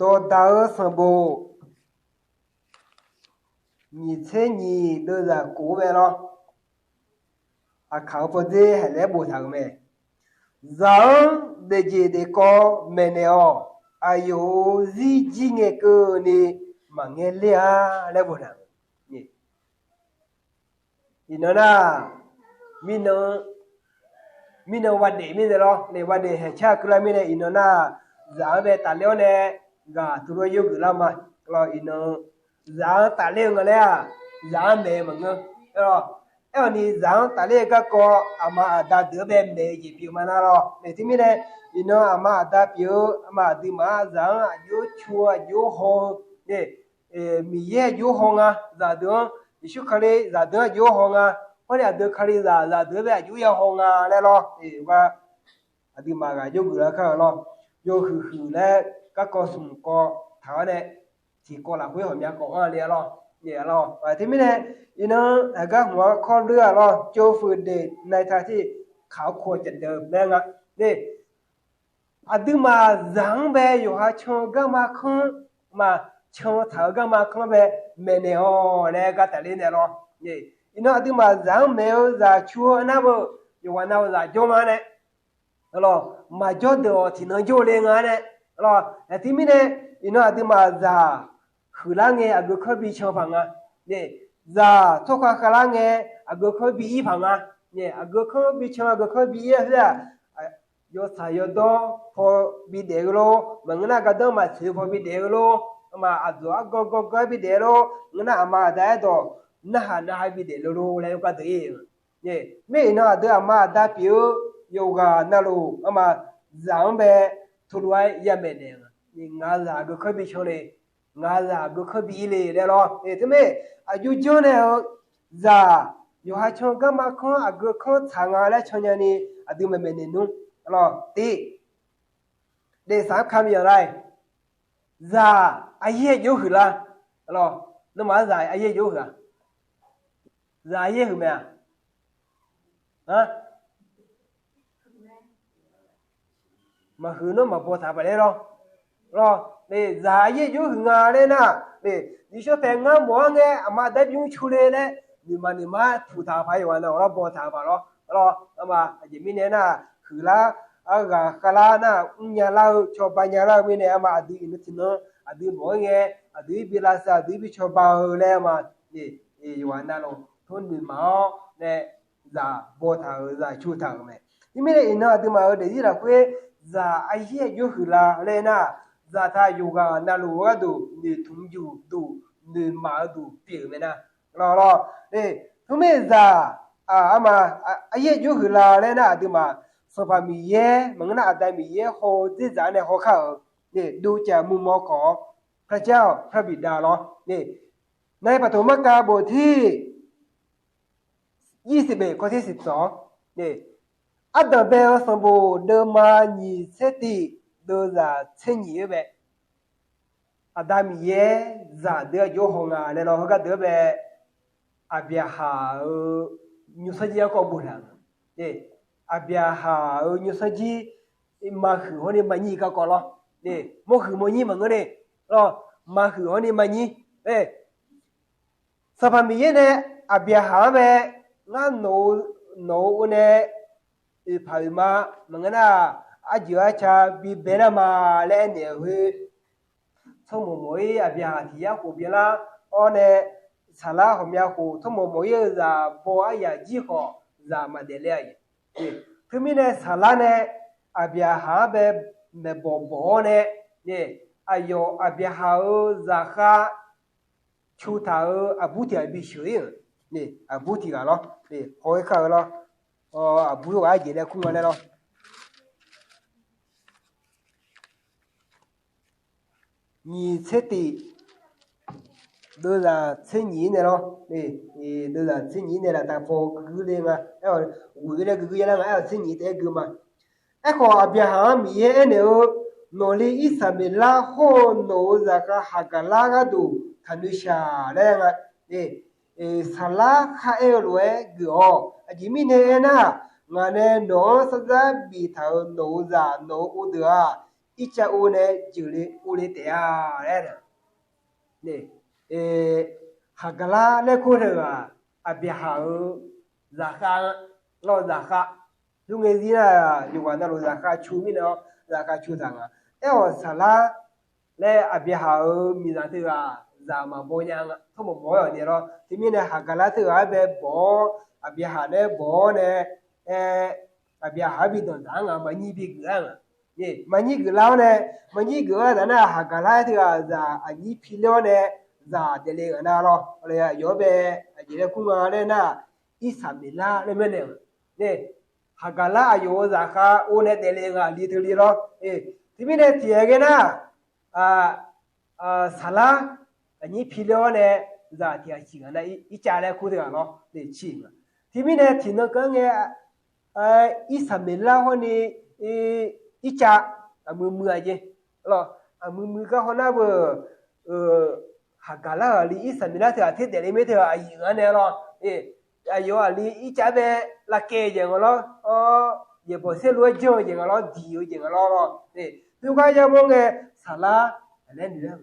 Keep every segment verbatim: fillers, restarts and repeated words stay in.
Yawqdaq-eu sanqbof nyiq tser nyiq deuvzaq kof-eu mae lawr. Aqkaq-eu pawdzer haeq laer boftaq-euq mae. Zaq-anr daefjeq daefkawv maeqnaeq-awq. Aqyawf-euq zirjir ngae keuvni maqngaer ler-a laer boftaq-euq. Iqnan nar, mirnan, mirnan wa daef mirnae lawr, nae wa daef haeq car keuvlar mirnae iqnan nar, zaq-anr bae tafler-awr nae ghaq teulof-aer yawgeuf lar ma. Iqnan zaq-anr tafler-eu nga laer-aq, zaq-anr maeq-eu maqngeur. Aerkhawf ni zaq-anr tafler-eu garkawv aqma aqda deuq-anr bae maeq-eu jeq pyeuf ma nar lawr. Nae teumirnae, iqnan aqma aqda pyeuf-eu aqma aqduimaf-anr zaq-anr aqjox cu-eu aqjox haw-eu nae, Miqyaer aqjox haw nga, zaqdeuq-anr, Yeqsur Kali zaqdeuq-anr aqjox haw nga, hawr nae aqdui Kalizaq zaqdeuq-anr bae aqjox ya haw nga laer lawr. Aqduimaf ghaq jawrgeuf lar kar-eu lawr. Yawhuiq huiq laer garkawv smq kawv taq-awr nae, tiqkawv lafkhoer ghawqmya kawv anr le-a lawr. Teumirnae, iqnan aqgar hmq-anr kawr ler-a lawr, tsov fuiq daef nae ta tir kaq-awr kawv caf daef-eu laer nga. Aqduimaf zaq-anr bae yawqha can-eu garma kanr, maq can taq-euq garma kanr bae maeqnaeq-awq laer gar tafler naeq lawr. Iqnan aqduimaf zaq-anr maeq-eu zaq cu-eu nar beu, yawqghaq nav-eu zaq jawr nga nae, maqjawr deuq-awq tiqnan jawr le nga nae, aqteuq mirnae, iqnan aqduimaf zaq huiqlar ngae aqgeu kanr bi can paq nga. Zaq tsawrkhav khavlar ngae aqgeu kanr bi ir paq nga. Aqgeu kanr bi can aqgeu kanr bi ir-a khoer-aq, yawtsaq yawdawr paw bidaef-eu lor, maqngeur nar gardanr maqtsoeq-eu paw bidaef-eu lor, aqma aqdawq argawr gawrgawr-aer bidaef-eu lor, ngeur nar aqma aqda aerdawq narhaq narhaq bidaef lor lor laer gar deuq ir-eu. Mir iqnan aqdui aqma aqda pyeuf-eu yawqghaq navluf arma zaq-anr bae teulof-aer yamaeq naeq-a. Ngaq zaq aqgeu kanr bi can le, ngaq zaq aqgeu kanr bi ir le laer lawr. Teumirnae aqjox janr nae-eu zaq yawqha can garma kanr aqgeu kanr tsaq nga laer can nyani aqdui maeqmaeq naeq nmr. Tiv, daefsaf-anr ka miqyaq lar-iq, zaq aqyaer jov huiqlar. Nawmaf-anr zaq aqyaer jov huiq-a? Zaq aqyaer huiq mae-a? Maqhuiq nar maqbaw taq paq laer lawr. Zaq aqyaer jov huiq nga laer nar, nyiq shawr taef ngar mawf-anr ngae aqma aqda bymr cu le laer noeqma noeqma puq taq paq yawqghaq nav-awq lar baw taq paq lawr. Aqjeq mirnae nar, huiqlar, arghaq khavlar nar mrnya lar-eu cawba nya lar-eu mirnae arma aqdui iqnan tiqnan aqdui mawf-aer ngae, aqdui-ir bi lavsav aqdui-ir bi cawba-eu laer arma, yawqghaq navluf tov noeqma-awr nae zaq baw taq-euq zaq cu taq-euq mae. Teumirnae iqnan aqduimaf-euq daefzir lafkhoer zaq aqyaer jov huiqlar laer nar, zaqtaq yawqghaq navluf-eu gharduq noeqtmq juq duq noeqma-eu duq pyeuf-euq mae nar. Lawr, teumirnae zaq arma aqyaer jov huiqlar laer nar aqduimaf Sanqpaq Miqyaer maqngeur nar Aqda Miqyaer haw-eu dzerzaq nae haw kar-euq, dovcaf murmawr khawf-awr พระเจ้า พระบิดา lawr. Nar-iq Paqtoq Markav boftir yirsiq beq kawv tir siq tawq-awr, ardanq bae-eu sanqbof deuvma nyiq tser tiq deuvzaq tser nyiq-aer bae, Aqda Miqyaer zaqdeuq-anr jov haw nga laer lawr. Heugar deuq-anr bae Aqbyaqhaq-euq nymrsanr jir garkawv boftaq-euq. Aqbyaqhaq-euq nymrsanr jir maqhuiq hawr ni maqnyir garkawv lawr. Mawrhuiq mawrnyir maqngeur ni, maqhuiq hawr ni maqnyir. Sanqpaq Miqyaer nae Aqbyaqhaq-anr bae, ngar nawq-eu, nawq-eu nae oeqpaq oeqma maqngeur nar, arjeuq arca bibae nar ma laer aernaeq-euq khoer, tsawrmawq mawq-ir Aqbyaqhaq tiq yar khof byanlar-awr nae, Saqlar ghawqmya khof tsawrmawq mawq-ir-eu zaq baw aryaq jir khawf, zaq maqdaef ler-a. Teumirnae Saqlar nae Aqbyaqhaq-anr bae maeqbawq bawq-awr nae, aqyawf Aqbyaqhaq-euq zaqkhav cu taq-euq aqbur tiq ghaq bisheuq-ir-euq, aqbur tiq ghaq lawr, haw-ir kar-eu lawr. Aqbur ghaq arjeq nae kur nga laer lawr. Nyiq tser tiq deuvzaq tser nyiq-ir nae lawr, deuvzaq tser nyiq-ir nae laftav paw guiqguir le nga. Aer-awq, ghoeq-ir nae guiqguir yalar nga, aer-awq tser nyiq taef-aer gui ma. Aerkhawf Aqbyaqhaq-anr Miqyaer aernaeq-eu, nawqli Irsaqmeqlar hawr-eu nawq-euq zaqkhav Haqgaqlar gharduq taqnoeq shaq laer nga. Saqlar kharaer-eu lof-aer geuf-awq. Aqjeq mirnae aernar, ngaq nae nawq-anr sardzar biftaq-euq nawq-euq zaq nawq-euq uvdeuq-aq, ircav ov nae jeuqle ov le taef-a laer-a. Haqgaqlar laer kur teu-aq, Aqbyaqhaq-euq zaqkhav-a, lawr zaqkhav. Yur ngae zir nar, yawqghaq navluf zaqkhav cu mirnae-awr, zaqkhav cu zaq nga. Aer-awq, Saqlar laer Aqbyaqhaq-euq miqzaq teu-aq, zaq maqbaw nya nga, tawrmawf mawf-awr ni lawr. Teumirnae Haqgaqlar teu-aq-aer bae bawq-awr, Aqbyaqhaq nae bawq-awr nae, aer, Aqbyaqhaq-anr bi danqdzaq-anr nga, maqnyir bi geuf-ar nga. Maqnyir geuf lar-awr nae, maqnyir geuf-anr zaq nar, Haqgaqlar teu-aq, zaq aqnyir pi ler-awr nae, zaq daefle nga nar lawr. Aqyawf-anr bae aqjeq laer kur nga laer nar, Irsaqmeqlar laer mirnae-a. Haqgaqlar aqyawf-euq zaqkhav ov nae daefle nga li teu li lawr. Teumirnae tiqghae ghae nar, Saqlar aqnyir pi ler-awr nae, zaq tiq ghaq ciq ghaq nar, Ircav laer kur teu-aq lawr, ciq ghaq. Teumirnae tiqnan keuv-anr ngae, Irsaqmeqlar hawr ni, Ircav, aqmuiq muiq-aq jeq. Lawr, aqmuiq muiq gar haw nar beu, Haqgaqlar-aq li Irsaqmeqlar teu-aq ter daefle mir teu-aq aqyuif nga nae lawr. Aqyawf aqli Ircav bae lavkaev-eu jeq nga lawr, yaeqbawq saerlu-aer janr-eu jeq nga lawr, diq-eu jeq nga lawr lawr. Khoergar yamawr ngae, Saqlar aqlaer noeq-aer,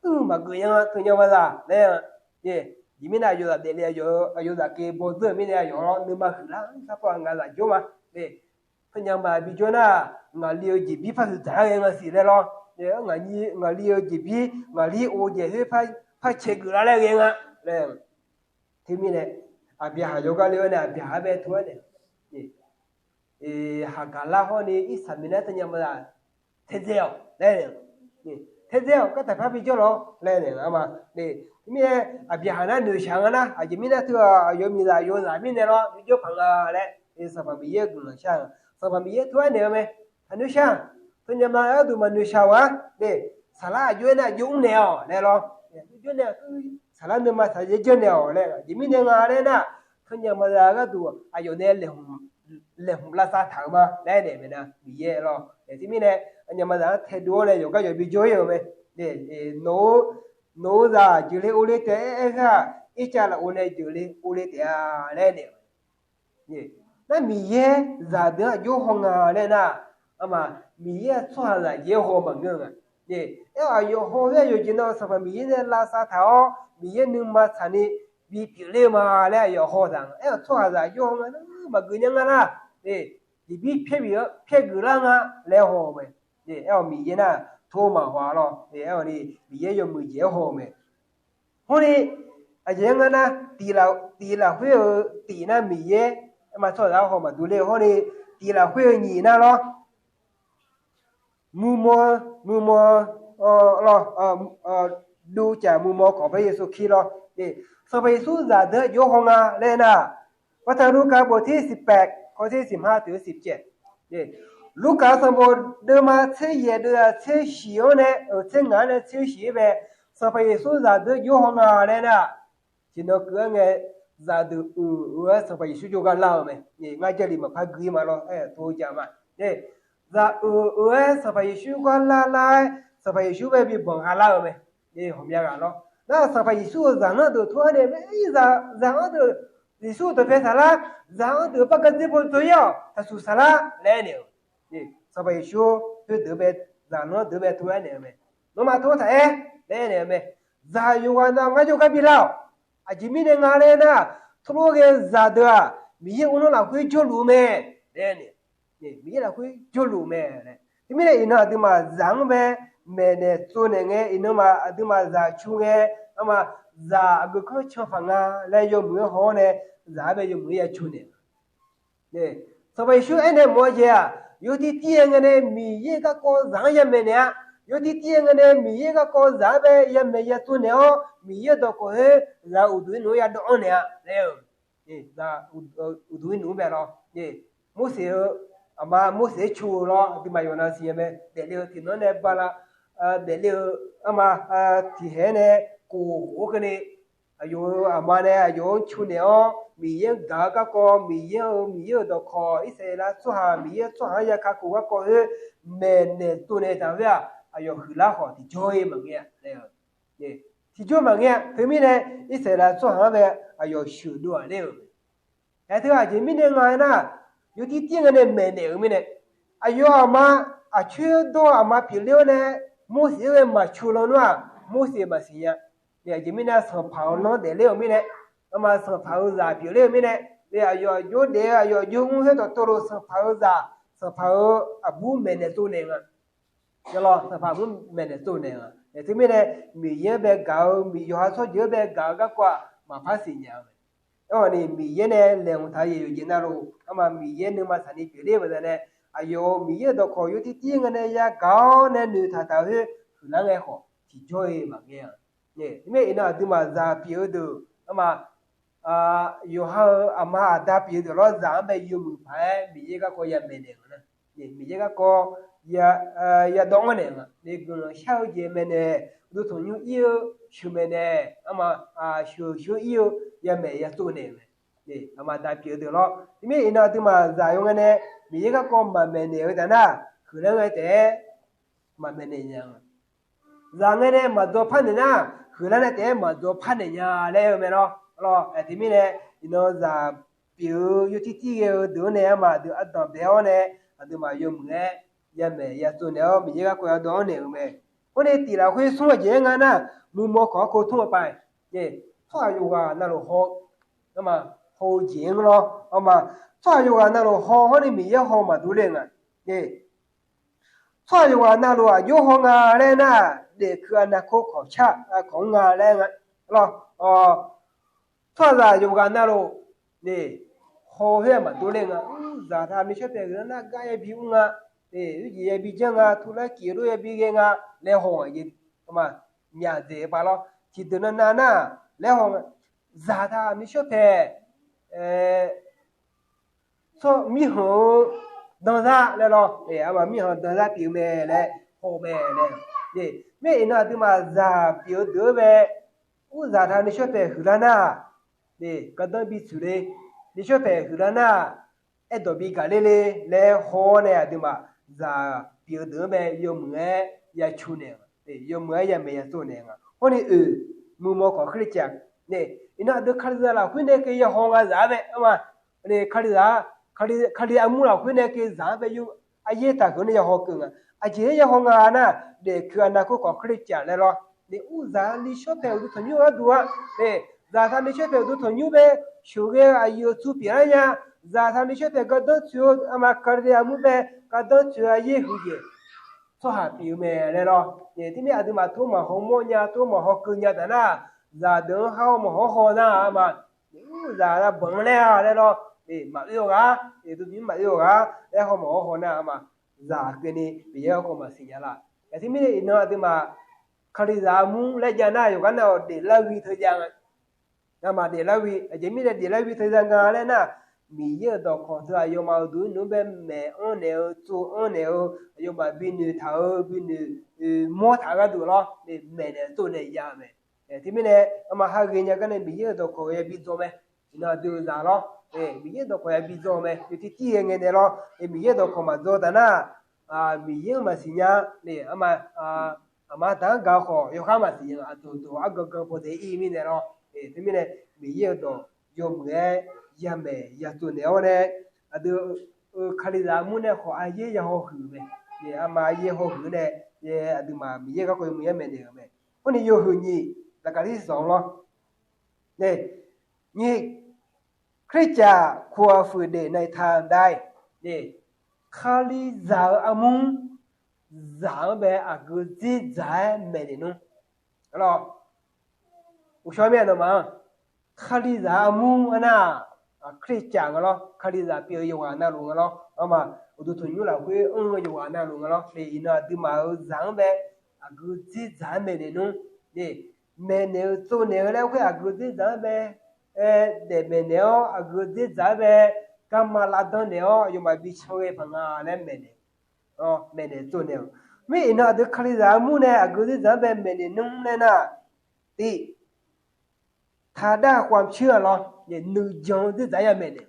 maqgeuf nya nga, teunya maqzaq laer-a. Jeq mirnae aqyawf zaq daefle, aqyawf zaq keuvbaw dzeur-euq mirnae aqyawf lawr nuima huiqlar-anr sarpar ngaq zaq jawr ma. Teunya maqbi jawr nar, ngaqli-eu jeqbir par huiq dzaq-aer ghae nga siq laer lawr. Ngaqli-eu jeqbir ngaqli-anr of-eu jeq khoer par caeq geuf lar laer ghae nga laer. Teumirnae, Aqbyaqhaq yawqgar le-awr nae Aqbyaqhaq-anr bae tov-aer nae, Haqgaqlar hawr ni Irsaqmeqlar teunya maqzaq taedzae-awq laer, taedzae-awq, gartaq par bi jawr lawr laer naeq-a ma. Teumirnae, Aqbyaqhaq nar noeqshaq nga nar, aqjeq mirnae teu-aq, aqyawf miqzaq yawzaq mirnae lawr, jawr paq nga laer, Sanqpaq Miqyaer guiqlanq shar-eu, Sanqpaq Miqyaer tov-aer naeq-eu mae. Aqnoeq shar, teunya ma gharduq maqnoeq shaq-a. Saqlar aqjox-aer nae aqjox mrnaeq-awq laer lawr. Saqlar nuima saqjaev janrnaeq-awq laer, aqjeq mirnae nga laer nar, teunya maqzaq gharduq aqyawf nae laeqhmq lavsav taq-euq ma laer naeq mae nar, Miqyaer lawr. Teumirnae, aqnyaf maqzaq-anr taedov-awr nae yawqgar yawq bi jawr-ir-euq mae. Nawq-eu zaq jeuqle ovle taef-aer aer-eu-aq, Ircav lafov nae jeuqle ovle taef-a laer naeq-eu mae. Nar Miqyaer zaqdeuq-anr aqjox haw nga laer nar, arma, Miqyaer-aq tsawrhaqzaq jeq-aer haw maqngeur nga. Aer-awq, aqyawf haw-aer aqyawf jeq nan Sanqpaq Miqyaer nae lavsav taq-awr Miqyaer nuima tsaqni bipyeuf ler-eu ma laer aqyawf haw taq nga. Aer-awq, tsawrhaqzaq aqjox haw nga nar maqgeuf nya nga nar, jeqbir pyaer geuf lar nga laer haw-eu mae. Aer-awq, Miqyaer nar tov maqhaw-a lawr. Aer-awq ni, Miqyaer yawmuiq jeq-aer haw-eu mae. Hawr ni, aqjeq-aer ngar nar, tiq lafkhoer-eu tiq nar Miqyaer, arma, tsawrhaqzaq-anr haw maqdur ler-eu hawr ni, tiq lafkhoer-eu nyiq nar lawr. Muiqmawr, muiqmawr, lawr, duvcaf muiqmawr kawq Baer Yeqsur Kali lawr. Sanqpaq Yeqsur zaqdeuq-anr aqjox haw nga laer nar, พระธรรมลูกา บทที่สิบแปด ข้อที่สิบห้าถึงสิบเจ็ด Lurkaf sanqbof deuvma tser yaeq deuv-aq tser shiq-anr nae, tser ngaq-anr nae tser shiq-aer bae, Sanqpaq Yeqsur zaqdeuq-anr aqjox haw nga laer nar, tiqnan keuv-aer ngae, zaqdeuq uiq-eu-aer Sanqpaq Yeqsur jawrgar lar-eu mae. Ngar Jarlif maqpar gui-ir ma lawr, aer-eu tov-eu jaq ma. Zaq uiq-eu-aer Sanqpaq Yeqsur gar lar lar-aer, Sanqpaq Yeqsur bae bi banq gha lar-eu mae. Ghawqmya ghaq lawr. Nar Sanqpaq Yeqsur-euq zaqlanr deuq tov-aer nae, zaq-anr deuq, Yeqsur-euq dawqpae saflar, zaq-anr deuq par gardzer baw dzaw-ir-awq, taqsuq saflar laer aernaeq-eu. Sanqpaq Yeqsur khoerdeuq bae, zaqlanr deuq bae tov-aer naeq-eu mae. Nawmaf tov taq-aer laer aernaeq-eu mae. Zaq yawqghaq nav ngar jawrgar bi lar-awq. Aqjeq mirnae nga laer nar, tov lof ghae zaqdeuq-aq, Miqyaer uvlanr lafkhoer jawrluf-eu mae laer aernaeq. Miqyaer lafkhoer jawrluf-eu mae laer. Teumirnae iqnan aqduimaf zaq-anr bae maeqnaeq tsovnaeq ngae, iqnan ma aqduimaf zaq cu ngae, arma, zaq aqgeu kanr canpaq nga laer yawmuiq-aer haw-awr nae, zaq-anr bae yawmuiq-aer ya cu naeq. Sanqpaq Yeqsur aernaeq mawf-eu jeq-aq, yawtir tir-eu ngae nae Miqyaer garkawv zaq-anr ya maeqnaeq-a. Yawtir tir-eu ngae nae Miqyaer garkawv zaq-anr bae ya maeq ya tsovnaeq-awr, Miqyaer-euq dawqkawq khoer zaq uqduq-ir nmr-anr ya dawv-anr naeq-a laer-eu. Zaq uqduq-ir nmr bae lawr. Morseq-eu, aqma Morseq-aer cu-eu lawr, aqduimaf yawqnan siqnya mae. Daefle-eu tiqnan nae bala, daefle-eu, arma, tiqhaeq-aer nae kof khof-awr keuvni, aqyawf-euq aqma nae aqyawf-anr cu naeq-awr, Miqyaer-anr gaq-eu garkawv, Miqyaer-euq, Miqyaer-euq dawqkawq, Irsaqleqlav tsawrhaq, Miqyaer tsawrhaq-anr ya kakhof garkawv khoer maeqnaeq tsovnaeq taq khoer-aq, aqyawf huiqlar khawf tiqjawr-ir maqngeur-a. Tiqjawr maqngeur-a. Teumirnae Irsaqleqlav tsawrhaq-anr bae aqyawf sheuqdov-aq ler-euq mae. Aerteu aqjeq mirnae nga aernar, yawtir tir ngae nae maeqnaeq-euq mirnae, aqyawf aqma, aqcoer dawr aqma pyeufler-awr nae, Morseq-anr ghae maqcu lawnmr-aq, Morseq maqsiq nya. Aqjeq mirnae, sanqpaq-euq lanr daefler-euq mirnae, arma sanqpaq-euq zaq pyeufler-eu mirnae, aqyawf aqjox daef-eu aqyawf aqjox mr khoer dawqtawvluf sanqpaq-euq zaq, sanqpaq-euq aqbur maeqnaeq tsovnaeq nga. Sanqpaq aqbur maeqnaeq tsovnaeq nga. Teumirnae, Miqyaer-anr bae gaq-eu, Miqyaer yawqha tsawrjeuq-anr bae gaq-eu garkawv-aq maqpar siqnya-eu mae. Aerkhawf ni Miqyaer nae laeqhmq taq-eu jeq yawqjeq navluf, arma Miqyaer nuima saqni pyeufler-eu baqdanae, aqyawf-euq Miqyaer-euq dawqkawq yawtir tir ngae nae yagaq-awr nae noeqtaq taq-eu khoer huiqlar ngae khawf tiqjawr-iq maqngeur-a. Teumirnae iqnan aqduimaf zaq pyeuf-eu deuq, arma yawqha-euq aqma aqda pyeuf-eu deuq lawr zaq-anr bae yawmuiq paq-aer Miqyaer garkawv yamaeq naeq-euq nar, Miqyaer garkawv yadawv-anr naeq-eu nga. Guiqlanq shar-eu jeq maeqnaeq, uqduq tanqnymr ir-eu sheuq maeqnaeq, arma sheuq sheuq ir-eu yamaeq yatsov naeq-euq mae. Aqma aqda pyeuf-eu deuq lawr. Teumirnae iqnan aqduimaf zaq yaw ngae nae Miqyaer garkawv maqmaeq naeq-eu taf nar, huiqlar ngae taef-aer maqmaeq naeq nya-a. Zaq ngae nae maqdzaw par naeq nar, huiqlar nae taef-aer maqdzaw par naeq nya laer-eu mae lawr. Teumirnae iqnan zaq pyeuf-eu yawtir tir ghae-eu deuq-anr nae arma aqdui ardanq bae-awr nae, aqduimaf yawmuiq-aer yamaeq yatsov naeq-awr Miqyaer garkawv yadawv-anr naeq-euq mae. Khoer nae tiq lafkhoer smr aqjeq-aer nga nar, muiqmawr kawq-anr kov tmr-eu pav, tsawrhaq yawqghaq navluf haw, arma haw-eu jeq-anr lawr, arma tsawrhaq yawqghaq navluf haw hawr ni Miqyaer haw maqdur ler-eu nga. Tsawrhaq yawqghaq navluf aqjox haw nga laer nar, daefkeuv aqnav kov kawq car kawq-anr nga laer nga. Tsawrhaqzaq yawqghaq navluf haw khoer-aq maqdur ler nga. Urzaq taq nuishawr paeq huiqlar nar gar yabi ur nga, uijeq yabi janr nga, turlar kif-eu lor yabi ghae nga laer haw nga. Myaq dzaeq-eu pav lawr, tiqdeuq navnav nar laer haw nga. Zaq taq nuishawr paeq tsawr mirkhanq-eu danzar laer lawr, arma mirkhanq danzar pyeuf-eu mae laer haw mae laer. Mir iqnan aqduimaf zaq pyeuf-eu deuq-anr bae, urzaq taq nuishawr paeq huiqlar nar, gardanr bi tsoeq le, nuishawr paeq huiqlar nar, aerdawq bi gaq ler le laer haw-awr nae aqduimaf zaq pyeuf-eu deuq-anr bae yawmuiq-aer yacu naeq, yawmuiq-aer yamaeq yatsov naeq nga. Hawr ni oeq, muiqmawr kawq khaerle caf, iqnan aqdui Kalizaq lafkhoer nae keuv yahaw nga zaq-anr bae, arma, Kalizaq, Kali armur lafkhoer nae keuv zaq-anr bae yawr aryaer taqhuiq-awr nae yahaw keuv nga. Aqjeq-aer yahaw nga nar, daefkeuv aqnav kov kawq khaerle caf laer lawr. Urzaq nuishawr paeq uqduq tanqnymr-eu gharduq-a, zaq taq nuishawr paeq uqduq tanqnymr bae sheuqghae-eu aqyuif aqtsu pyeuflar nya, zaq taq nuishawr paeq gardanr tsoeq-eu arma Kali armur bae gardanr tsoeq-eu aryaer huiq jeq tsawrhaq pyeuf-eu mae laer lawr. Teumirnae aqduimaf tov maqhaw mawr nya, tov maqhaw keuv nya taf nar, zaqdeuq-anr har-awr maqhaw haw nar-a ma. Urzaq aqbanq laer-a laer lawr, maqoe-eu ghaq, uqduq tanqnymr maqoe-eu ghaq laer haw maqhaw haw nar-a ma. Zaq keuvni Miqyaer garkawv maqsiq nya laf. Aqjeq mirnae iqnan aqduimaf Kalizaq armur laer jav nar yawqghaq nav-awq daeflar gui teujav nga. Ngamaf daeflar gui, aqjeq mirnae daeflar gui teujav nga laer nar, Miqyaer-euq dawqkawq teu aqyawfmaf uqduq nymr bae maeq-anr naeq-eu tsov-anr naeq-eu aqyawfmaf binoeq taq-eu binoeq mawr taq-eu gharduq lawr, maeqnaeq tsovnaeq jav-eu mae. Teumirnae arma ha ghaenya gar nae Miqyaer-euq dawqkawq yabi dzaw mae. Iqnan aqdui-eu zaq lawr, Miqyaer dawqkawq yabi dzaw mae. Yawtir tir ghae ngae nae lawr, Miqyaer dawqkawq maqdzaw taf nar, Miqyaer-anr maqsiq nya, arma, aqma aqda-anr gaq khawf yawkhar maqsiq nya, aqdawq dawq argangan pawdae ir mirnae lawr. Teumirnae Miqyaer-euq dawq yawmuiq-aer yamaeq yatsov naeq-awr nae, aqdui-eu Kalizaq armur nae khawf aryaer yahaw huiq-eu mae. Arma aryaer haw huiq-eu nae, aqduimaf Miqyaer garkawv yawmuiq-aer maeqnaeq-euq mae. Hawr ni yawhuiq nyiq, laqkhaq lir zanq lawr. Nyiq, Kalizaq ควรฝึกเด็กในทางใด Kalizaq-euq armur zaq-anr bae aqgeu dzerdzaq-aer maeqnaeq nmr. Uqshawr mir-a nawmaf-anr, Kalizaq armur-anr nar, Kalizaq nga lawr, Kalizaq pyeuf-eu yawqghaq navluf nga lawr, arma uqduq tanqnymr lafkhoer anr-eu yawqghaq navluf nga lawr, iqnan aqduimaf-euq zaq-anr bae aqgeu dzerdzaq-aer maeqnaeq nmr. Maeqnaeq-eu tsovnaeq-eu laer khoer aqgeu dzerdzaq-aer bae, daef maeqnaeq-awr aqgeu dzerdzaq-aer bae, garma lavdan naeq-awr aqyawfmaf bi can ghae paq nga laer maeqnaeq, maeqnaeq tsovnaeq-awq. Mir iqnan aqdui Kalizaq armur nae aqgeu dzerdzaq-aer bae maeqnaeq nmr laer nar, tiq, ทางด้านความเชื่อ lawr, nuijan dzerdzaq-aer ya maeqnaeq.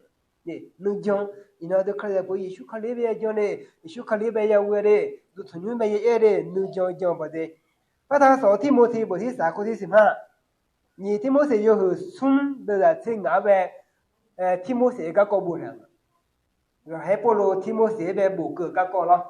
Nuijan, iqnan aqdui Kalizaq pyeuf Yeqsur Kali-anr bae ya jan le, Yeqsur Kali-anr bae ya ghoe le, uqduq tanqnymr bae ya aer le, nuijan jan baqdzae. Par taq sawq-eu Tirmorti bawq tir saq kov tir siq ma. Nyiq Tirmorti yawhuiq smr deuvzaq tser ngaq-anr bae, Tirmorti-euq garkawv boftaq-euq, ghaqkhaer Pawrluv Tirmorti-anr bae bofkeuv-eu garkawv lawr.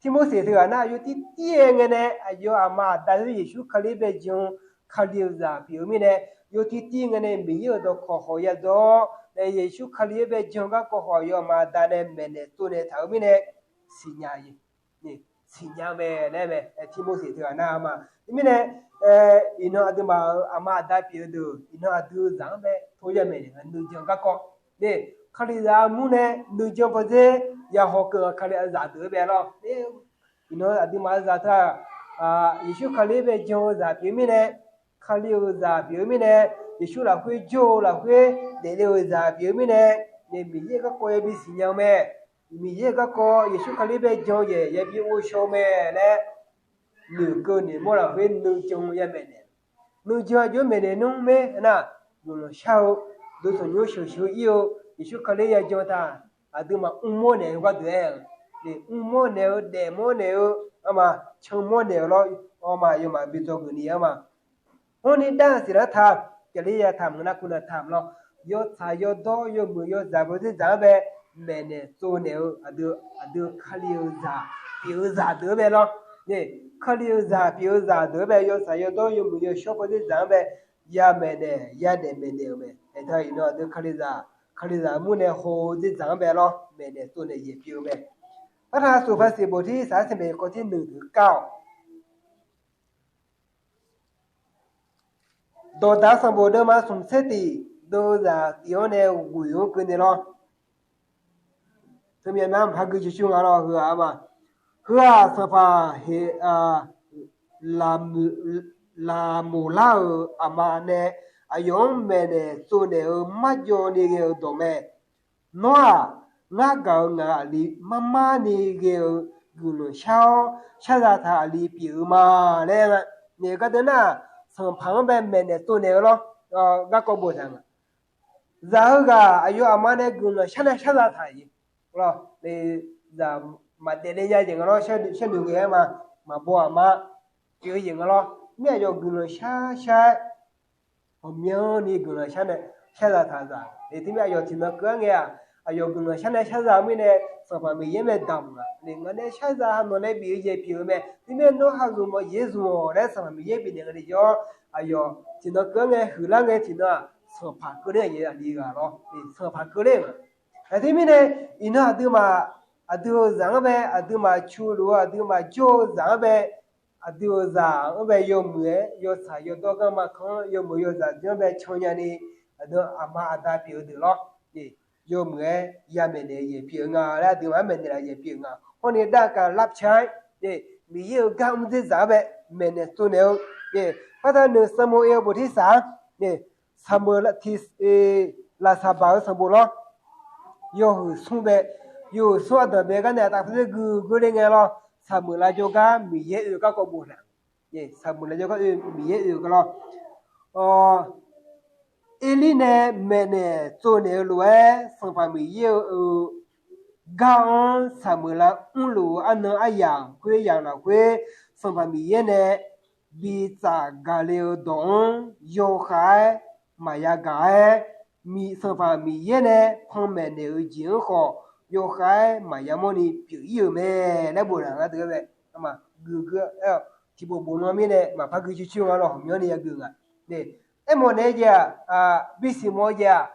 Tirmorseq teughaq nar, yawtir tir-aer ngae nae aqyawf aqma aqda-anr Yeqsur Kali bae jan-eu Kali-euq zaq pyeuf-eu mirnae, yawtir tir ngae nae Miqyaer-euq dawqkawq khawf yadawr nae, Yeqsur Kali-anr bae jan-eu garkawv khawf, aqyawf aqma aqda nae maeqnaeq tsovnaeq taq-eu mirnae, siqnya siqnya-eu mae laer mae. Tirmorseq teughaq nar ma. Teumirnae, iqnan aqduimaf-euq aqma aqda pyeuf-eu deuq, iqnan aqdui-euq zaq-anr bae tov yamaeq naeq nga, nuijan garkawv. Kalizaq armur nae nuijan pawdzer yahaw keuv-a Kali-euq zaq deuq-anr bae lawr. Iqnan aqduimaf-euq zaq teu-aq, Yeqsur Kali-anr bae jan-eu zaq pyeuf-eu mirnae, Kali-euq zaq pyeuf-eu mirnae, Yeqsur lafkhoer jawr-eu lafkhoer daefle-euq zaq pyeuf-eu mirnae, Miqyaer-euq garkawv yabi siqnya-eu mae. Miqyaer-euq garkawv Yeqsur Kali bae jan-eu jeq yabi ghovshaw-eu mae laer, noeqkeuv noeqmawr lafkhoer nuijan yamaeq naeq. Nuijan aqjox maeqnaeq nmr mae nar, guiqlanq shar-eu, dov tanqnymr sheuqsheuq ir-eu, Yeqsur Kali yajan taq, aqduimaf mrmawr naeq-eu gharduq aer-eu, mrmawr naeq-eu, daefmawr naeq-eu, arma, canmawr naeq-eu lawr, arma, yawmaf bi dzawgeuf ni arma. Hawrni dar-eu siqlar taq, Kalizaq taq mq nar kur na taq mq lawr, yawtsaq yawdawr yawmuiq yawzaq pawdzer zaq-anr bae maeqnaeq tsovnaeq-eu aqdui, aqdui Kali-euq zaq pyeuf-eu zaq deuq-anr bae lawr. Kali-euq zaq pyeuf-eu zaq deuq-anr bae yawtsaq yawdawr yawmuiq yawshawr pawdzer zaq-anr bae yamaeq naeq yadaef maeqnaeq-euq mae. Aertaq iqnan aqdui Kalizaq, Kalizaq mur nae haw-eu dzer zaq-anr bae lawr, maeqnaeq tsovnaeq yaeq pyeuf-eu mae. Artaq Sofpaq siq bof tir saq-aer tiq maeq kawv tir nuiq deuq kar-awq. Dawqdaq sanqbof deuvma smq tser tiq, deuvzaq tiq-anr nae ghoeq-anr keuvni lawr. Teumyav nar maqpar gui cucur nga lawr, heu-aq ma. Heu-aq sanqpaq heq, laqmoq lar-euq aqma nae aqyawf-anr maeqnaeq tsovnaeq-eu marjawv ni ghae-eu dawq mae. Nawr-aq, ngar gaq-euq ngaq aqli marmar ni ghae-eu guiqlanq shar-awr, sharzaq taq aqli pyeuf-eu ma laer nga. Naeq gardeuv nar, sanqpaq-anr bae maeqnaeq tsovnaeq-eu lawr, garkawv boftaq nga. Zaq heughaq aqyawf aqma nae guiqlanq shar nae sharzaq taq-iq, zaq maqdaef le nya jeq nga lawr, sharnoeq ghae-aer ma, maqbaw aqma pyeuf-eu jeq nga lawr. Mir aqyawf guiqlanq shar shar-aer, ghawqmyanrni guiqlanq shar nae sharzaq taq zaq. Teumirnae aqyawf tiqnan keuv-aer ngae-aq, aqyawf guiqlanq shar nae sharzaq mirnae, Sanqpaq Miqyaer mae damq-a. Ngaq nae sharzaq nawq nae bif-eu jeq pyeuf-eu mae. Teumirnae nawr hageuf mawf yaeq-aer zmq-awq laer Sanqpaq Miqyaer bifnaeq nga le jawr, aqyawf tiqnan keuv-aer ngae huiqlar ngae tiqnan-aq, sanqpaq keuvler-a aqli ghaq lawr. Sanqpaq keuvler-a. Aqjeq mirnae, iqnan aqduimaf, aqdui-euq zaq-anr bae, aqduimaf cu luf-eu aqduimaf jawr-eu zaq-anr bae, aqdui-euq zaq-anr bae yawmuiq-aer yawtsaq yawdawr garma kanr yawmuiq yawzaq dui-anr bae can nyani, aqdui aqma aqda pyeuf-eu deuq lawr. Yawmuiq-aer yamaeq naeq-eu jeq pyeuf-eu nga laer aqduimaf-anr maeqnaeq laf jeq pyeuf-eu nga. Hawrni darkar lavcar-aer, Miqyaer-euq gar mr dzer zaq-anr bae maeqnaeq tsovnaeq-eu, Paqtaq noeq Sanqmoq-eu bof tersaq-a, Sanqmoq, Laqsaqbaq-eu sanqbof lawr. Yawhuiq smr bae, yawhuiq smr ardanq bae gar nae aqtaf pardzer gui geur le ngae lawr. Saqmeuq lavjawr gar Miqyaer oe garkawv boftaq. Saqmeuq lavjawr gar oe Miqyaer oe-eu gar lawr. Erlir nae maeqnaeq tsovnaeq-eu lof-aer Sanqpaq Miqyaer-euq gar-anr saqmeuq lav mrluf-eu arnan aryamq khoeryamq lafkhoer Sanqpaq Miqyaer nae bi tsaf gaq le-eu dawq-anr yawkhav-aer maqya gaq-aer, Sanqpaq Miqyaer nae panmaeq naeq-eu jeq-anr khawf yawkhav-aer maqya mawrni pyeuf ir-euq mae laer boftaq nga deuq-aer bae. Gui geur-aer tiqbof bof nan mirnae maqpar gui coer coer nga lawr, ghawqmyanrni yageuf nga. Aermawf naeq-aer jeq-aq, bisiq mawf-eu jeq-aq,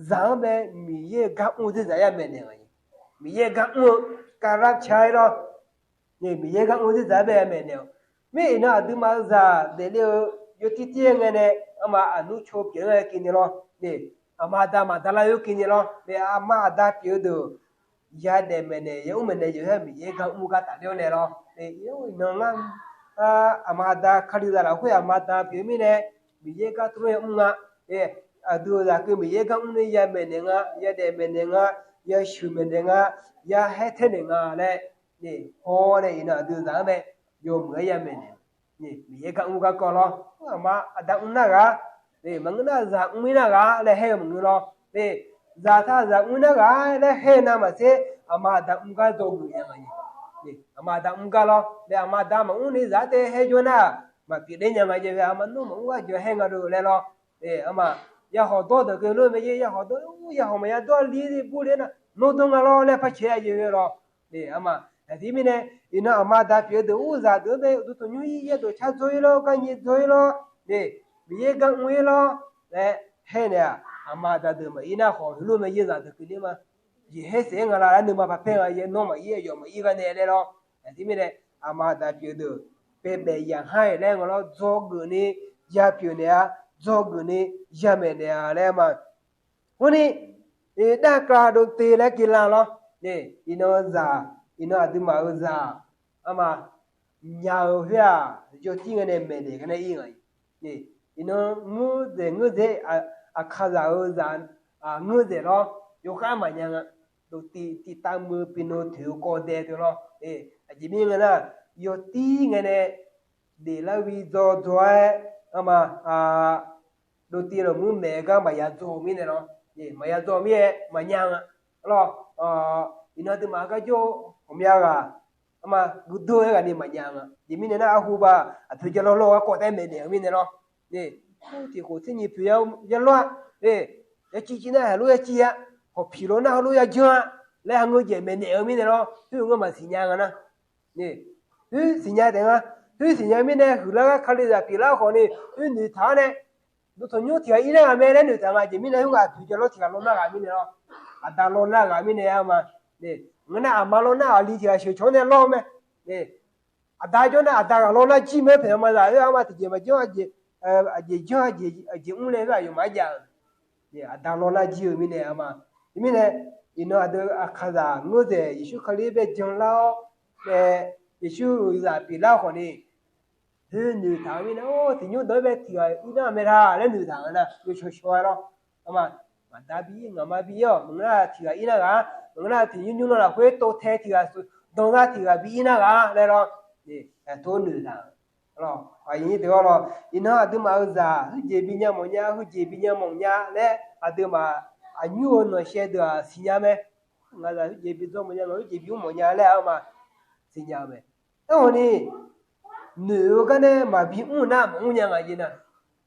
zaq-anr bae Miqyaer-euq gar mr-eu dzer zaq-aer maeqnaeq nga. Miqyaer-euq gar mr-eu kavlar ca-aer lawr. Miqyaer gar mr-eu dzer zaq-aer bae maeqnaeq-awq. Mir iqnan aqduimaf-eu zaq daefle-eu yawtir tir-aer ngae nae, arma aqnur caw pyeuf-aer ngae keuvni lawr. Aqma aqda maqda lar-eu keuvni lawr. Aqma aqda pyeuf-eu deuq yadaef maeqnaeq yamr maeqnaeq jeq-aer Miqyaer gar mr gar tafler-awr nae lawr. Iqnan ngar aqma aqda Kalizaq lafkhoer aqma aqda pyeuf-eu mirnae, Miqyaer gar tmr yamr nga. Aqdui-euq zaqkeuv Miqyaer gar mr nae yamaeq naeq nga, yadaef maeqnaeq nga, yasheuq maeqnaeq nga, yahaer taer naeq nga laer, haw nae iqnan aqdui-euq zaq-anr bae yawmuiq-aer yamaeq naeq. Miqyaer gar mr garkawv lawr. Aqma aqda mr nar ghaq, maqngeur nar zaq mr ir nar ghaq laer haer-eu maqngeur lawr. Zaq taq zaq mr nar ghaq laer haer-eu navmaqtser, aqma aqda mr gar dzawgeuf nya nga. Aqma aqda mr gar lawr. Aqma aqda maqmr ni zaq-anr tae haer jawr nar, maqpyeuf ler nya nga jeq. Aqma nmr maqmr gar jeq haer nga dov laer lawr. Arma, yahawq dawr deuq keuv lof mae jeq, yahawq dawr, yahawq maqya dawr li bur ler nar nawr dawr nga lawr laer par cae-a jeq lawr. Arma, Aqjeq mirnae, iqnan aqma aqda pyeuf-eu deuq urzaq deuq-anr bae uqduq tanqnymr ir, yaerdawq car dzawr-ir lawr, garnyae dzawr-ir lawr, Miqyaer gar mr-ir lawr laer haer naeq-aq, aqma aqda deuq maqir nar khawf, heulof mae, yaerzaq deuq keuvni ma. Jeqher saef-aer nga la laer nuima parpaer nga, yaernawr maqir, aqyawf maqir gar nae laer lawr. Aqjeq mirnae, aqma aqda pyeuf-eu deuq baebaef yaqhar-iq laer nga lawr, dzawgeuf ni ya pyeuf naeq-a, dzawgeuf ni ya maeqnaeq-a laer ma. Khoerni, darkav dovte laer keuvlan lawr. Iqnan zaq, iqnan aqduimaf-euq zaq, arma, nya-eu khoer-aq, yawtir ngae nae maeqnaeq gar nae ir nga. Iqnan ngeur dzaeq ngeur dzaeq, aqkazaq-euq zaq, ngeur dzaeq lawr, yawkhav maqnya nga. Dovtiv tiv tav muiq-eu pyeufnan toeq-eu kawv dae teu lawr. Aqjeq mirnae nar, yawtir ngae nae daeflar-eu bi dzaw dzaw-aer, arma, dovtiv lafmuir maeq-eu gar maqya dzaw-eu mirnae lawr. Maqya dzaw-eu mirnae maqnya nga. Lawr, iqnan aqduimaf gar jawr-eu ghawqmya ghaq, arma, guirdeuv-aer ghaq ni maqnya nga. Aqjeq mirnae nar, arhu ba aqpoeq jalawr lawr-eu garkawv taef maeqnaeq-eu mirnae lawr. Tiqkhof tser nyiq poeq ya lawr-a. Yaciv civ nar heulof yaciv-a, hawq piq lawr nar heulof yajanr-a laer ha ngeur jeq maeqnaeq-eu mirnae lawr, khoer-eu ngeur maqsiqnya nga nar. Khoer siqnya taef nga. Khoer siqnya mirnae huiqlar gar kalizaq pyeuflar khawf ni, khoer noeqtaq-awr nae, dov tanqnymr tiq ghaq ir nar ghaq mae laer noeqtaq nga. Aqjeq mirnae khoer aqpoeq jalawr tiq ghaq lawr nar ghaq mirnae lawr, aqda lawr nar ghaq mirnae arma. Ngeur nar aqma lawr nar aqli tiq ghaq sheuq cawq-anr nae lawr-eu mae. Aqda jawr nar aqda ghaq lawr nar jir mae paeq-a ma zaq-eu arma tiqjeq maqjanr, aqjeq janr aqjeq mr laer khoer aqyawfmaf-anr jav-euq. Aqda lawr nar jir-eu mirnae arma. Teumirnae, iqnan aqdui aqkazaq ngeur dzaeq Yeqsur Kali bae janlar-awr nae, Yeqsur-euq zaq pyeuflar khawf ni, khoer noeqtaq-eu mirnae, tiqnymr dawq-aer bae tiq ghaq ir nar mae la laer noeqtaq nga nar, yawshawr shawr-aer lawr. Arma, ngaqda bi ir, ngaqma bi ir-awq, maqngeur nar tiq ghaq ir nar ghaq, maqngeur nar tiqnymr nymr nan lafkhoer tov tae tiq ghaq dan nar tiq ghaq bi ir nar ghaq laer lawr, tor noeqtaq. Aqyuif nyir deuq-awr lawr, iqnan aqduimaf-euq zaq heujeq bi nya mawf nya, heujeq bi nya mawf nya laer aqduimaf aqnymr-euq nanqshaev deuq-aq siqnya mae. Ngaq zaq heujeq bi dzawr mawf nya, ngaq heujeq bi mr mawf nya laer arma siqnya-eu mae. Aerkhawf ni, noeq-eu gar nae maqbi mr nar maqmr nya nga jeq nar.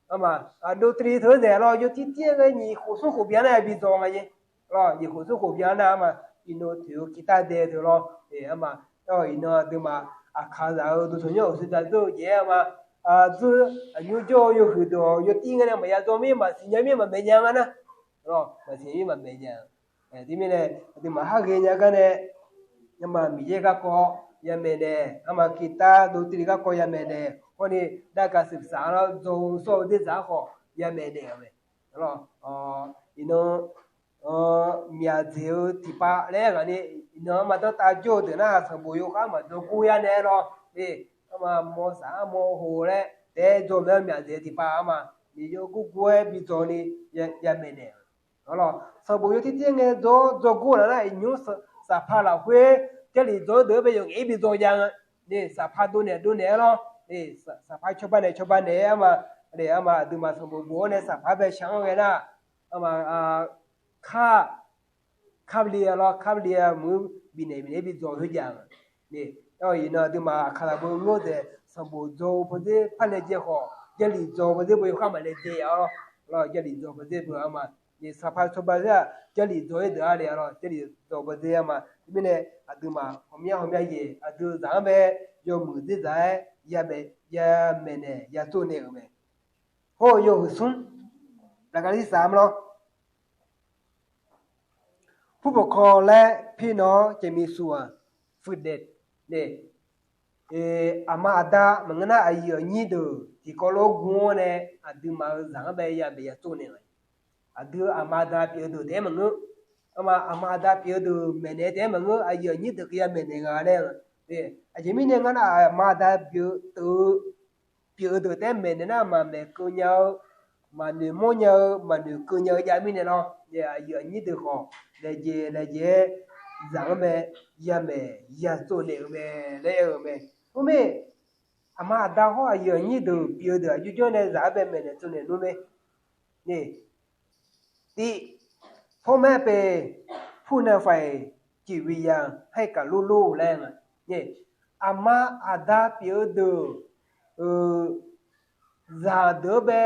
Arma, aqdov teuliv teu-aer zaeq lawr, yawtir tir-aer ghae nyiq khof smr khof byan nar bi dzaw nga jeq. Lawr, nyiq khof smr khof byan nar arma, iqnan toeq-eu kirtar dae deuq lawr. Arma, iqnan aqduimaf aqkazaq-eu dov tanqnymr-euq suiqdaq dzeur-eu jeq-aer arma, dzeur aqnymr jawr-eu yawhuiq deuq-awq yawtir ngae nae maqya dzaw mir, maqsiqnya mir, maqmaeq nya nga nar. Lawr, maqsiqnya mir maqmaeq nya. Teumirnae aqduimaf har ghaenya gar nae, arma Miqyaer garkawv yamaeq naeq, arma kirtar dov teuliv garkawv yamaeq naeq, hawr ni darkaq suiqsaq lar dzaw-eu sawr-eu dzerdzaq-aer khawf yamaeq naeq-euq mae. Iqnan myaqdzaeq-eu tiqpav laer ghaq ni, iqnan arma danrtav jawr-eu deuq nar, sanqbof yawkhav maqdzaw gor yar nae lawr. Arma mawrsaq armaw ho laer taef-aer dzaw mae-anr myaqdzaeq-eu tiqpav arma, miqyaer gurgur-aer bi dzaw ni yamaeq naeq-euq. Sanqbof yawtir tir ngae dzaw-awr dzaw gor laf nar, iqnymr saqpaq lafkhoer Jarlif dzaw-eu deuq-anr bae yawqngaef-ir bi dzaw jav nga. Saqpaq dovnaeq dovnaeq-aer lawr. Saqpaq cawba naeq cawba naeq-aer arma, arma aqduimaf sanqbof bof-awr nae saqpaq-anr bae shaq-anr ghae nar, arma, kar, kar le-a lawr, kar le-a mq-eu bifnaeq bifnaeq-aer bi dzaw khoerjav-a. Iqnan aqduimaf aqkaq laf beu ngeur dzaeq sanqbof dzaw-eu pawdzer par laejae khawf, Jarlif dzaw pawdzer beu yawkhav maqlaejae-a lawr. Jarlif dzaw pawdzer beu arma, saqpaq cawba zar-aq Jarlif dzaw-aer deuq-a le-a lawr, Jarlif dzaw pawdzer arma. Teumirnae aqduimaf ghawqmya ghawqmya yaeq aqdui zaq-anr bae yawmuiq dzerdzaq-aer yamaeq naeq yatsov naeq-euq mae. Hawr-eu yawhuiq smr, laqkhaq lir saf-a lawr. ผู้ปกครอง laer pir nan-awr จะมีส่วน ฝึกเด็ก nae, aqma aqda maqngeur nar aqyuif aqnyir deuq tiqkawv lof-aer gu-awr nae aqduimaf-euq zaq-anr bae yamaeq yatsov naeq-euq mae. Aqdui aqma aqda pyeuf-eu deuq taef-aer maqngeur. Arma aqma aqda pyeuf-eu deuq maeqnaeq taef-aer maqngeur, aqyuif aqnyir deuq keuv yamaeq naeq nga laer. Aqjeq mirnae ngar nar aqma aqda pyeuf-eu deuq, pyeuf-eu deuq taef-aer maeqnaeq nar maqmaeq keuv nya-eu, maqnoeq mawr nya-eu, maqnoeq keuv nya-eu jav mirnae lawr. Aqyuif aqnyir deuq khawf laejae laejae-aer zaq-anr bae yamaeq yatsov naeq-euq mae laer aer-eu mae. Khoermae, aqma aqda hawr aqyuif aqnyir deuq pyeuf-eu deuq aqjox janr nae zaq-anr bae maeqnaeq tsovnaeq nmr mae. Tiv, พ่อแม่เป็นผู้นำฝ่ายจิตวิญญาณให้กับลูกๆ laer nga. Aqma aqda pyeuf-eu deuq, zaqdeuq-anr bae,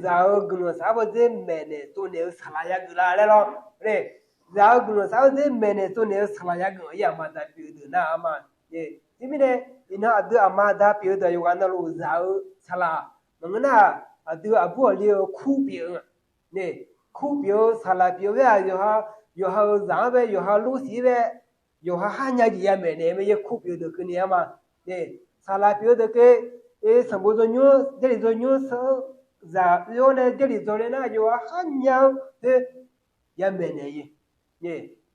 zaq-euq guiqlanq saq-aer bawdzer maeqnaeq tsovnaeq-eu saqlaq yageuf la laer lawr. Zaq-euq guiqlanq saq-aer bawdzer maeqnaeq tsovnaeq-eu saqlaq yageuf-a, aqma aqda pyeuf-eu deuq nar arma. Teumirnae, iqnan aqdui aqma aqda pyeuf-eu deuq yawqghaq navluf zaq-eu saqlaq maqngeur nar, aqdui aqbur aqli-eu kur pyeuf-eu nga. Kur pyeuf-eu saqlaq pyeuf-eu khoer-aq, yawqha, yawqha-euq zaq-anr bae, yawqha lursiq-ir bae, yawqha kharnya jeq yamaeq naeq mae. Yakur pyeuf-eu deuq keuvni arma, saqlaq pyeuf-eu deuq keuv, sanqbof dzawnymr, Jarlif dzawnymr seur-anr zaq oe-awr nae Jarlif dzaw le nar, yawqha kharnya-eu khoer yamaeq naeq-eu.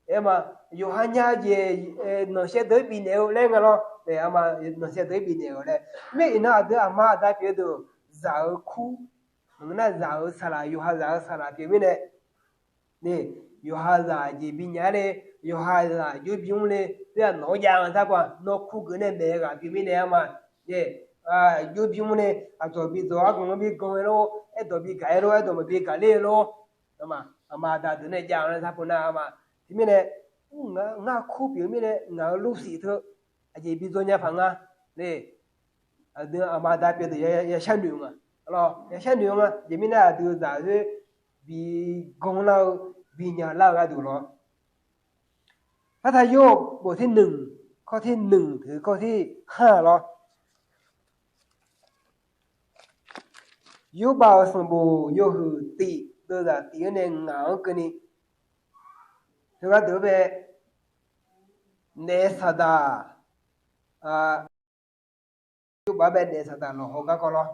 Aerma, yawqha nya jeq nanqshaev deuq-aer bifnaeq-eu laer nga lawr. Nanqshaev deuq-aer bifnaeq-eu laer. Mirnae iqnan aqdui aqma aqda pyeuf-eu deuq zaq-eu kur, maqngeur nar zaq-eu saqlaq, yawqha zaq-eu saqlaq pyeuf mirnae, yawqha zaq jeq binya le, yawqha zaq jov bimr le, khoer-aq nawq-anr jav nga sar paq, nawr kur geuf nae maeq-eu ghaq pyeuf mirnae arma, jov bimr le, aqdzawq bidzawq argan-anr bi gan-eu lor, aerdawq bi gaq-aer lor, aerdawq maqbi gaq ler-eu lor. Aqma aqda deuq nae jav-eu laer sar paq nar arma. Teumirnae, ngar kur pyeuf mirnae ngaq-euq lursiq teu aqjeq bidzaw nya paq nga. Aqdui aqma aqda pyeuf deuq yashar noeq-eu nga. Yashar noeq-eu nga. Aqjeq mirnae aqdui zaq khoer bi ganr lar-eu, bi nya lar-eu gharduq lawr. Partaq Yorhaq boftir nmq, kawrtir nmq teu kawrtir khanr lawr. Yorbav-euq sanqbof yawhuiq tif deuvzaq tif-anr nae ngaq-anr keuvni, teu gharduq-anr bae naef saqdaq, Yorbav-anr bae naef saqdaq lawqhaw garkawv lawr.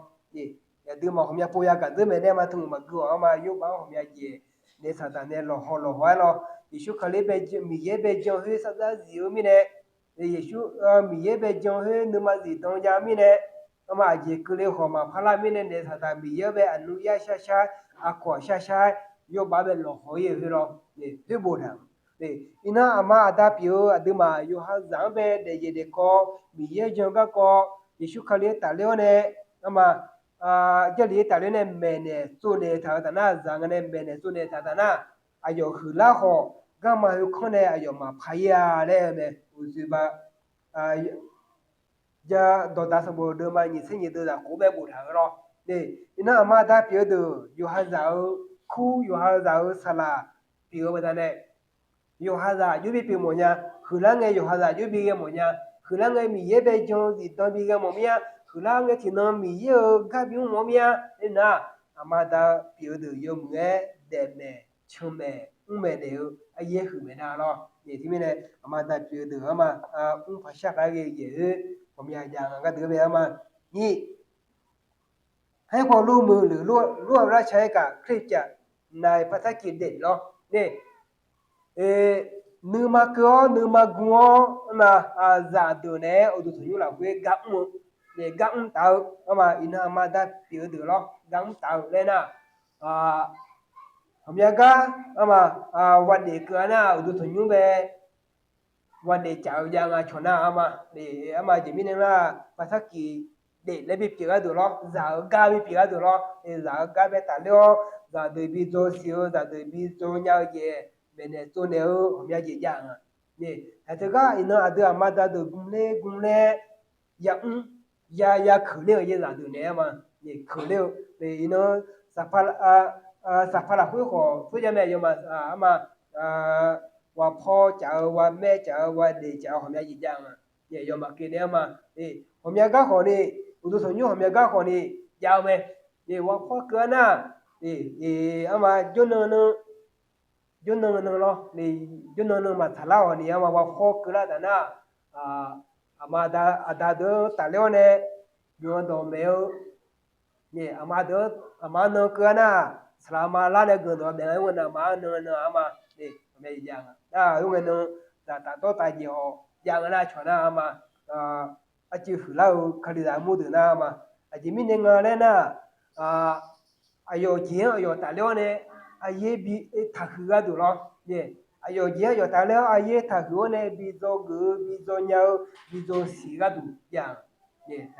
Aqduimaf ghawqmya pov yagaq dzeur maeq nae ma, tmq maqgui-awq arma. Yorbav-anr ghawqmya jeq naef saqdaq nae lawqhaw lawqhaw-aer lawr. Yeqsur Kali bae, Miqyaer bae jan khoer sar dzar zif-eu mirnae, Yeqsur, Miqyaer bae jan khoer nuima zifdan jav-eu mirnae, arma aqjeq keuvle khawf maqpar lar mirnae, naef saqdaq Miqyaer-anr bae aqnmr yar shar shar, aqkawq shar shar-aer, Yorbav-anr bae lawqhaw-ir-eu khoer lawr. Khoer boftaq-eu. Iqnan aqma aqda pyeuf-eu aqduimaf yawqha zaq-anr bae daefjeq daefkawv, Miqyaer jan garkawv, Yeqsur Kali-anr tafler-awr nae, arma, Jarlif-anr tafler nae maeqnaeq tsovnaeq taq-eu taf nar, zaq nga nae maeqnaeq tsovnaeq taq-eu taf nar, aqyawf huiqlar khawf garma khoerkanr nae aqyawf maqpar-ir-a laer-eu mae. Uqtaf ba, ja, Dawqdaq sanqbof deuvma nyiq tser nyiq deuvzaq khof-anr bae boftaq-eu lawr. Iqnan aqma aqda pyeuf-eu deuq yawqha zaq-eu kur, yawqha zaq-eu saqlaq pyeuf-eu baqdanae, yawqha zaq jov bi pyeuf mawf nya. Huiqlar ngae yawqha zaq jov bi ghae mawf nya. Huiqlar ngae Miqyaer bae jan zifdan bi ghae mawf mir-a. Huiqlar ngae tiqnan Miqyaer-euq gar bi mr mawf mir-a. Aernar, aqma aqda pyeuf-eu deuq yawmuiq-aer daefmaeq canmaeq mrmaeq naeq-eu aryaer huiq maeq nar lawr. Teumirnae aqma aqda pyeuf-eu deuq arma, mr paq shar khav ghae yaeq-aer ghawqmya jav nga gharduq-anr bae arma. Nyiq, haer paw lor muiq luf lor-eu lar ca-aer kaq Kalizaq nae par sarkir daef lawr. Nuima keuv-awr nuima gu-awr na, zaqdeuq naeq-aer uqduq tanqnymr lafkhoer gar mr-eu, gar mr taf-eu, arma iqnan aqma aqda pyeuf-eu deuq lawr gar mr taf-eu laer nar, ghawqmya gar, arma, ghaq daef keuv-a nar uqduq tanqnymr bae ghaq daef caf-eu jav nga cawq nar arma. Arma jeq mirnae nar, par sarkir daef laer bipyeuf gharduq lawr, zaq-eu gar bipyeuf gharduq lawr, zaq-eu gar bae tafler-awr zaqdeuq bi dzaw siq-eu, zaqdeuq bi dzaw nya-eu jeq maeqnaeq tsovnaeq-eu ghawqmya jeq jav nga. Teugar iqnan aqdui aqma aqda deuq gmler gmler yamr, ya ya keuqler-eu jeq zaqdeuq naeq-aer ma, keuqler-eu. Iqnan saqpaq lafkhoer khawf khoerjav mae yawma, arma, ghaq paw caf-eu, ghaq maer caf-eu, ghaq daef caf-eu ghawqmya jeq jav nga. Yawmaf keuvnaeq-aer ma, ghawqmya gar khawf ni, uqduq tanqnymr ghawqmya gar khawf ni jav-eu mae. Ghaq paw keuv-a nar, arma jawrnan nan, jawrnan nan lawr, jawrnan nan maqtsaq lar-awq ni arma ghaq paw keuvlar taf nar, aqma aqda deuq-anr tafler-awr nae guiqlanq dawqmaeq-eu, aqma deuq, aqma nan keuv-a nar, saqlaq ma lar nae guiqlanq dawq-a maeq-a, oe nan aqma nan nan arma, aqma jav nga. Nar oe nan, zaqtaf dawrtaf jeq-awq jav nga nar cawq nar arma, arcuiv huiqlar-eu Kalizaq mur deuq nar ma. Aqjeq mirnae nga laer nar, aqyawf jeq-anr aqyawf tafler-awr nae aryaer bi taqhuiq gharduq lawr. Aqyawf jeq-anr aqyawf tafler-awr aryaer taqhuiq-awr nae bi dzaw geuf-eu, bi dzaw nya-eu, bi dzaw siq gharduq jav-a.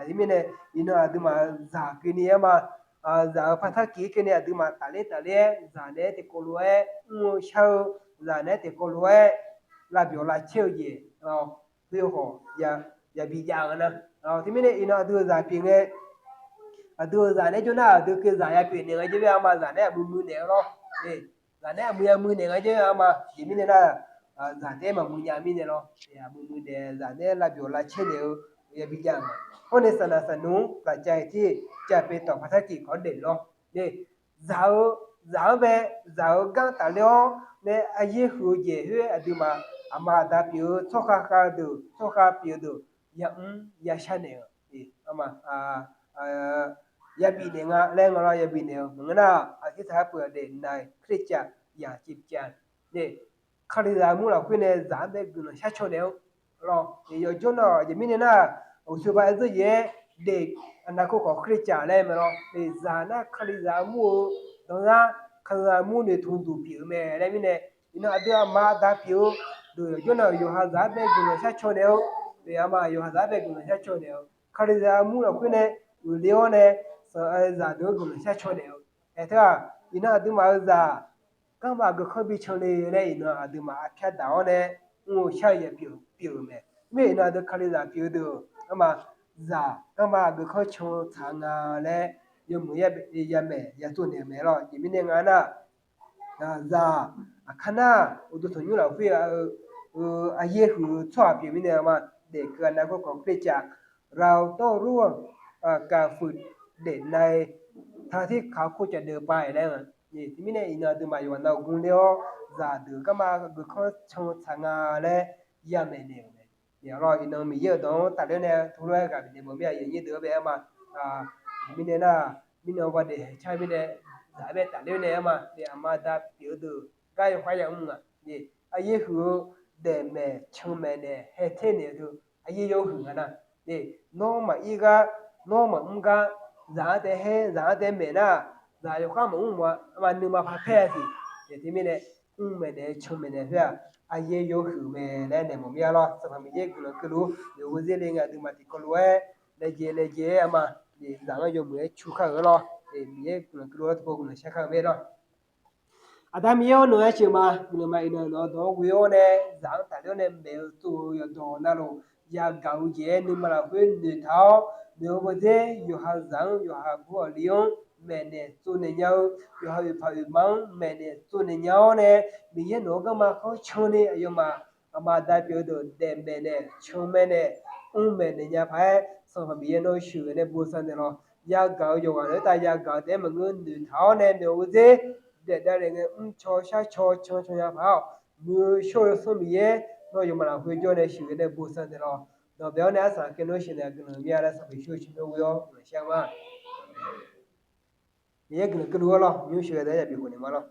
Aqjeq mirnae, iqnan aqduimaf zaq keuvni-aer ma, zaq-euq par sarkir keuvni aqduimaf tafler tafler-aer zaq naeq-aer tiqkawv lof-aer mr-eu shar-eu, zaq naeq-aer tiqkawv lof-aer lavbyawq lavcaer-eu jeq, khoer khawf yabi jav nga nar. Teumirnae iqnan aqdui-euq zaq pyeuf ngae, aqdui-euq zaq naeq-aer jawr nar aqdui keuv zaq ya pyeuf naeq nga jer-aer arma, zaq naeq-aer aqmui mui naeq-eu lawr. Zaq naeq-aer aqmui ya mui naeq nga jer arma. Aqjeq mirnae nar, zaq nae maqmuiq nya mirnae lawr. Aqmuiq muiq daef zaq nae lavbyawq lavcaer naeq-eu yabi jav-eu ma. Hawr nae saqnaq saqnmr-anr gaqcav-iq tir cav paev tawq paqtar tiq kawq daef lawr. Zaq-eu, zaq-anr bae, zaq-eu gar tafler-awr nae aryaer huiq-eu jeq khoer aqduimaf aqma aqda pyeuf-eu tsawrkhav khav-eu deuq, tsawrkhav pyeuf-eu deuq yamr yashar naeq-eu, ma, yabif naeq nga laer nga lawr, yabif naeq-eu maqngeur nar, aqtser taq-aer peuq daef nav-iq Kalizaq yaq civcav nae, Kalizaq armur lafkhoer nae zaq-anr bae guiqlanq sharcaw naeq-eu lawr. Yawqjawr nar-aq, aqjeq mirnae nar, uqshoe ba aer dzeur jeq-aer daef, aqnav kawrkhawf Kalizaq laer mae lawr. Zaq nar Kalizaq armur-eu danzar, Kalizaq armur noeqtmq duq pyeuf-eu mae laer mirnae, iqnan aqdui aqma aqda pyeuf-eu deuq yawqjawr nar-aq, yawqha zaq-anr bae guiqlanq sharcaw naeq-eu, aqma yawqha zaq-anr bae guiqlanq sharcaw naeq-eu, Kalizaq armur lafkhoer nae uiqle-awr nae, sanqae zaqdeuq-anr guiqlanq sharcaw naeq-eu, aer teu-aq, iqnan aqduimaf-eu zaq garma aqgeu kanr bi can le laer iqnan aqduimaf arpyar daq-awr nae mr-eu shar-eu ya pyeuf-eu mae. Mirnae iqnan aqdui Kalizaq pyeuf-eu deuq, arma zaq garma aqgeu kanr can tsaq nga laer yawmuiq yamaeq ya tsovnaeq-eu mae lawr. Aqjeq mirnae nga nar, zaq aqkar nar uqduq tanqnymr lafkhoer-eu aryaer huiq-eu tsawrhaq pyeuf mirnae, arma daef keuv aqnav kawrkhawf Kalizaq เราต้องร่วมกันฝึก daef nav-iq taqtir kakhof caf deuq pav-iq laer-a. Teumirnae iqnan aqduimaf yawqghaq nav-euq gu ler-awr zaqdeuq garma aqgeu kanr can tsaq nga laer yamaeq naeq-euq mae. Iqnan Miqyaer-euq dawq-anr tafler nae teulof-aer ghaq bifnaeq mawf mir-a, aqyuif aqnyir deuq-anr bae-aer ma. Mirnae nar, mirnan ba daef haeq car mirnae, zaq-anr bae tafler nae-aer ma. Aqma aqda pyeuf-eu deuq gar yawkhav yamr nga. Aryaer huiq-eu daef maeq can maeq naeq hae ter naeq-eu deuq aryaer yawhuiq nga nar, nawr maqir gar, nawr maqmr gar, zaq-anr taef haer, zaq-anr taef maeq nar, zaq yawkhav maqmr ma, arma nuima paq paer-a siq. Teumirnae mr maeq naeq can maeq naeq khoer-aq, aryaer yawhuiq mae laer naeq mawf mir-a lawr. Sanqpaq Miqyaer guiqlanq keuvluf-ur. Yawqghaq zerle ngae aqduimaf tiqkawv lof-aer laejae laejae-aer arma, zaq-anr yawmuiq-aer cu kar-euq lawr. Miqyaer guiqlanq keuvluf-awr tiqpov guiqlanq shar kar-eu mae lawr. Aqda Miqyaer-awr, nawq-aer sheuq ma. Guiqlanq ma iqnan nawq-eu dawq-anr ghoe-awr nae zaq-anr tafler-awr nae maeq-eu tsov-eu yawqdawq navluf, yagaq-eu jeq-aer nuima lafkhoer noeqtaq-awr, noeq-eu bawdzer yawqha zaq-anr, yawqha gu aqli-anr maeqnaeq tsovnaeq nya-eu, yawqha oeqpaq oeqma-anr maeqnaeq tsovnaeq nya-awr nae, Miqyaer nawq-anr garma kanr can ni aqyawfmaf aqma aqda pyeuf-eu deuq daef maeqnaeq can maeqnaeq mr maeqnaeq nya paq-aer, Sanqpaq Miqyaer nawr sheuqghae nae bosav naeq lawr. Yagaq-eu yawqghaq naeq-aer tav yagaq-eu taef-aer maqngeur noeqtaq-awr nae noeq-eu bawdzer daef davlef ngae mrcaw sharcaw can caw nya paq-awr, muiq-eu shawr-eu Yawsanr Miqyaer nawr yawqmaf lafkhoer jawr nae sheuqghae nae bosav naeq lawr. Dawqbae-awr nae arsaq keuv nawr sheuqnaeq aqgeu lanq mir-a laer Sanqpaq Yeqsur-eu tsawrmyanr ghoe-awr guiqlanq shar ma. Miqyaer guiqlanq keuvluf-awr lawr, nymr sheuqghae nae yabif khofnaeq ma lawr.